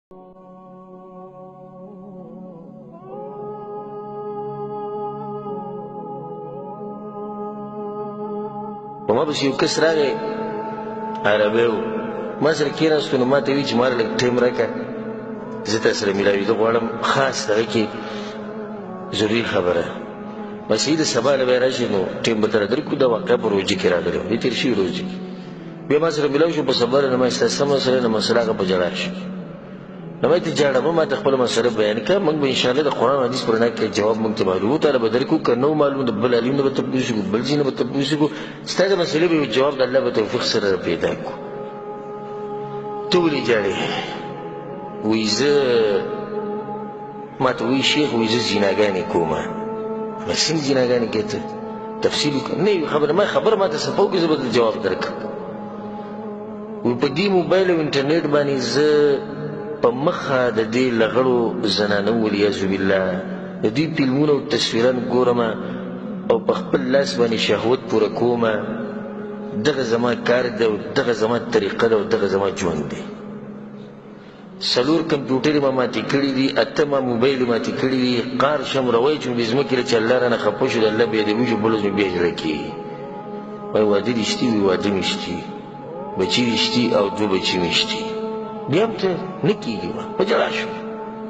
په ما پسې یو کس راغی، عربی و، ما سره کېناستو، نو ما ته وایي چې ما له لږ ټایم راکړه، زه تا سره میلاوېده غواړم، خاص دغه کې ضروري خبره. بس د سبا له بیا راشي نو ټایم به تر درکړو. دا واقعه په روژه کې راغلی وه، دې تېر شوي روژه کې. بیا ما سره میلاو شو په سبا له، نو ما ستا څه مسله؟ نو مسله هغه په ژړا شو. نو ما ته ژاړه مه، ما ته خپله مسله بیان کړه، موږ به انشاءالله د قرآن حدیث په رڼا کې جواب موږ ته معلوم و، تعالی به درکړو، که نه معلوم د بل عالم نه به تپوس وکړو، بل ځای نه به تپوس وکړو، ستا د مسلې به یو جواب د الله په توفیق سره را پیدا کړو. ته ولې ژاړې؟ وایي زه، ما ته وایي شیخ، وایي زه زیناګانې کوم. ما څنګه زیناګانې کوې؟ ته تفصیل وکړه. نه یوه خبره، ما خبره ما ته صفا وکړه، زه به درته جواب درکړم. وایي په دې موبایل او انټرنیټ باندې زه په مخه د دې لغړو زنانو والعیاذ بالله د دوی فلمونه او تصویران ګورم او په خپل لاس باندې شهوت پوره کوم، دغه زما کار دی او دغه زما طریقه ده او دغه زما ژوند دی. 4 کمپیوټرې ما ماتې کړي دي، 8 ما موبایل ماتې کړي دي، قار شم روی چې مې ځمکې له چې الله رانه خفه شو، د الله بیا دې وشو، بل ورځ مې بیا زړه کېږي. وایي واده دې شتي؟ وایي واده مې شتي، بچي دې شتي او 2 بچي مې شتي. بیا هم ته نه کېږي. ما په ژړا شو،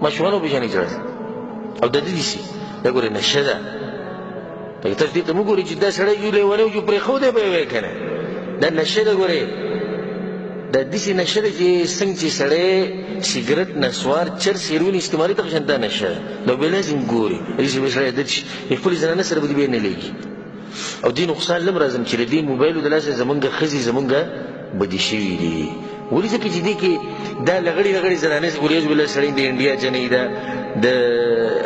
ماشومانو په شانې ژړل. او د دې سي دا ګورې نشه ده. تاسو دې ته مه ګورئ چې دا سړی یو لېونی و چې پرېښودی به یې وی که نه، دا نشه ده. ګورې دا داسې نشه ده چې څنګه چې سړی سګرټ، نسوار، چرس، هیروین استعمالوي، دغه شان دا نشه ده. دا به لازم ګوري داسې به سړی عادت شي، خپلې زنانه سره به دې بیا نه لګي. او دې نقصان لم راځم چې له دې موبایلو د لاسه زمونږ ښځې زمونږ بدې شوي دي. ولې؟ ځکه چې دې کې دا لغړې لغړې زنانې والعیاذ بالله سړی د انډیا جنۍ ده، د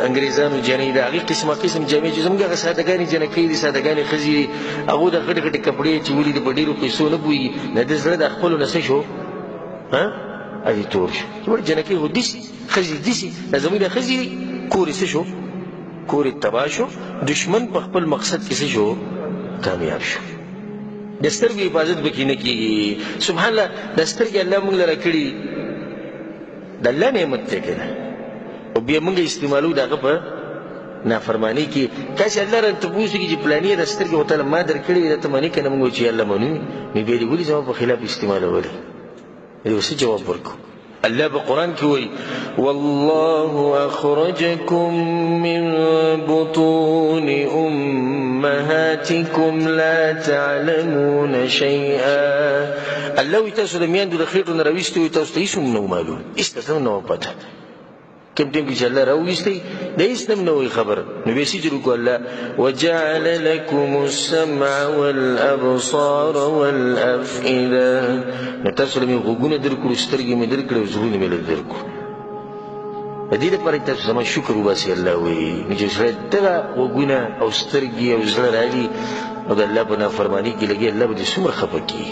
انګریزانو جنۍ ده، هغې قسمه قسم جامې چې زمونږ هغه سادهګانې جنکۍ دي، سادهګانې ښځې دي، هغو د غټې غټې کپړې چې ولې په ډېرو پیسو نه پوهېږي، نه د زړه د خپلو نه څه شو، ها هغې تور شو. چې وړ جنکۍ خو داسې ښځې داسې، دا زمونږ د ښځې دي، کور یې څه شو، کور یې تباه شو، دشمن په خپل مقصد کې څه شو، کامیاب شو. د سترګو حفاظت پکې نه کېږي. سبحان الله، د سترګې الله موږ له راکړي، د الله نعمت دی که نه، او بیا موږ استعمالو د هغه په نافرمانۍ کې. کاشې الله راته تپوس وکړي چې پلاني د سترګې خو تاله ما درکړې وي، دا ته منې که نه؟ موږ وایو چې الله منو، نو بیا دې ولې زما په خلاف استعمالولې؟ یو څه جواب ورکړو. الله په قرآن کې وایي والله أخرجكم من بطون أمهاتكم لا تعلمون شيئا. الله وایي تاسو د میندو د خېټو نه راویستي وي، تاسو ته هېڅ هم نه و معلوم، هېڅ تاسو هم نه وه پته. کوم ټیم کې چې الله راویستی د هېڅ هم نه وایي خبر، نو بیا څه چل وکړو؟ الله وجعل لكم السمع والأبصار والأفئدة. نو تاسو له مې غوږونه درکړو، سترګې مې درکړې او زړونه مې له درکړو. د دې لپاره چې تاسو زما شکر وباسئ. الله وایي نو چې سړی دغه غوږونه او سترګې او زړه رالي او د الله په نافرماني کې لګي، الله به دې څومره خفه کړي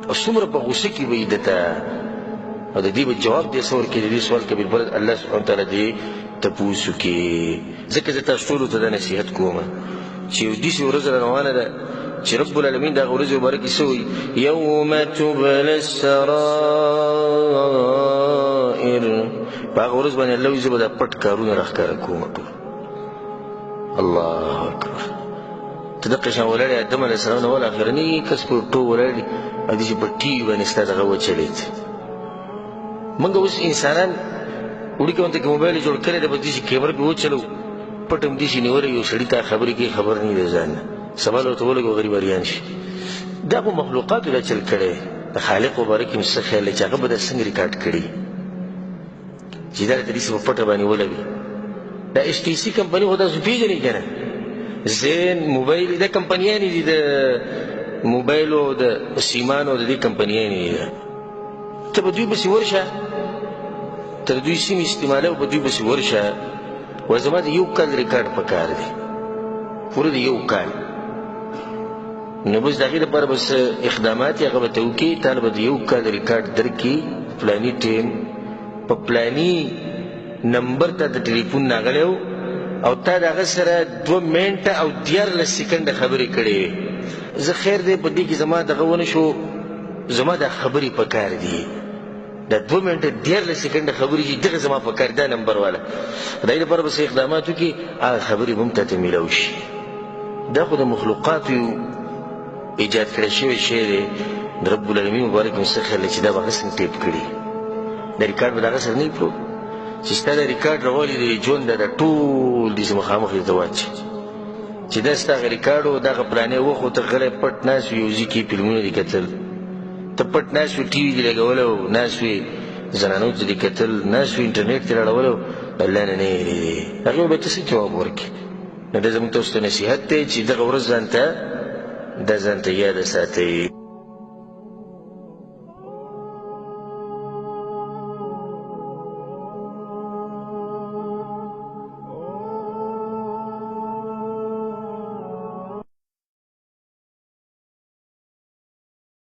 او څومره په غوسه کې به یې ده ته، او د دې به جواب دې څه ورکړي؟ د دې سوال کې بالفرض الله سبحانه وتعالی دې تپوس وکړي. ځکه زه تاسو ټولو ته دا نصیحت کوم چې یو داسې ورځ را روانه ده چې رب العالمین د هغه ورځې مبارکې څه وایي؟ یوم تبلی السرائر. په هغه ورځ باندې الله وایي زه به دا پټ کارونه راښکاره کوم ټول. الله اکبر. ته دقه شان ولاړ یې، آدم علیه السلام نه ول اخرني کس په ټو ولاړ دي او داسې په ټي وي باندې ستا دغه وچلېد. موږ اوس انسانان وړوکي غونته کې موبایل جوړ کړی دی، بس داسې کیمره پرې وچلوو، پټ هم داسې نیولی یو سړي ته خبرې کوي، خبر نه دی ځان نه، سبا له ورته ولګوه غریب اریان شي. دا خو مخلوقاتو دا چل کړی، د خالق مبارک یې څه خیال دی چې هغه به دا څنګه ریکارډ کړي چې دا راته داسې په پټه باندې ولګوي. دا اس ټي سي کمپني خو تاسو پېژنئ که نه؟ زین موبایل دا کمپنیانې دي، د موبایل او د سیمانو د دې کمپنیانې دي. ته په دوی پسې ورشه، تر دوی سیم استعمالوه، په دوی پسې ورشه، وایي زما د یو کال ریکارډ پکار دی، پوره د یو کال. نو بس د هغې لپاره به څه اقدامات یې هغه به ته وکړې، تا له به د یو کال ریکارډ درکړي، فلاني ټایم په فلاني نمبر ته د ټلیفون راغلی و او تا د هغه سره 2 منټه او 13 سیکنډه خبرې کړې وې. زه خیر دی په دې کې زما دغه ونه شو، زما دا خبرې پکار دي. دا 2 منټه 13 سیکنډه خبرې چې دغه زما په کار دا نمبر والا خدای لپاره به څه اقدامات وکړي، هغه خبرې به هم تا ته میلاو شي. دا خو د مخلوقاتو یو ایجاد کړی شوی شی دی. د رب العالمین مبارک مې څه خیال دی چې دا به هغه څنګه ټیپ کړي، دا ریکارډ به د هغه سره نه وي پروت چې ستا دا ریکارډ راوالي د ژوند دا ټول داسې مخامخ درته واچوي چې دا ستا هغه ریکارډ و، دغه پلانی و، خو ته غلی پټ ناست وې، یو ځای کې فلمونه دې کتل، ته پټ ناست وې، ټي وي دې لګولی و، ناست وې زنانو ته دې کتل، ناست وې انټرنېټ دې راړولی و، الله نه نه یېرېدې. هغې به ته څه جواب ورکړې؟ نو دا زموږ تاسو ته نصیحت دی چې دغه ورځ ځان ته دا ځان ته یاده ساتئ.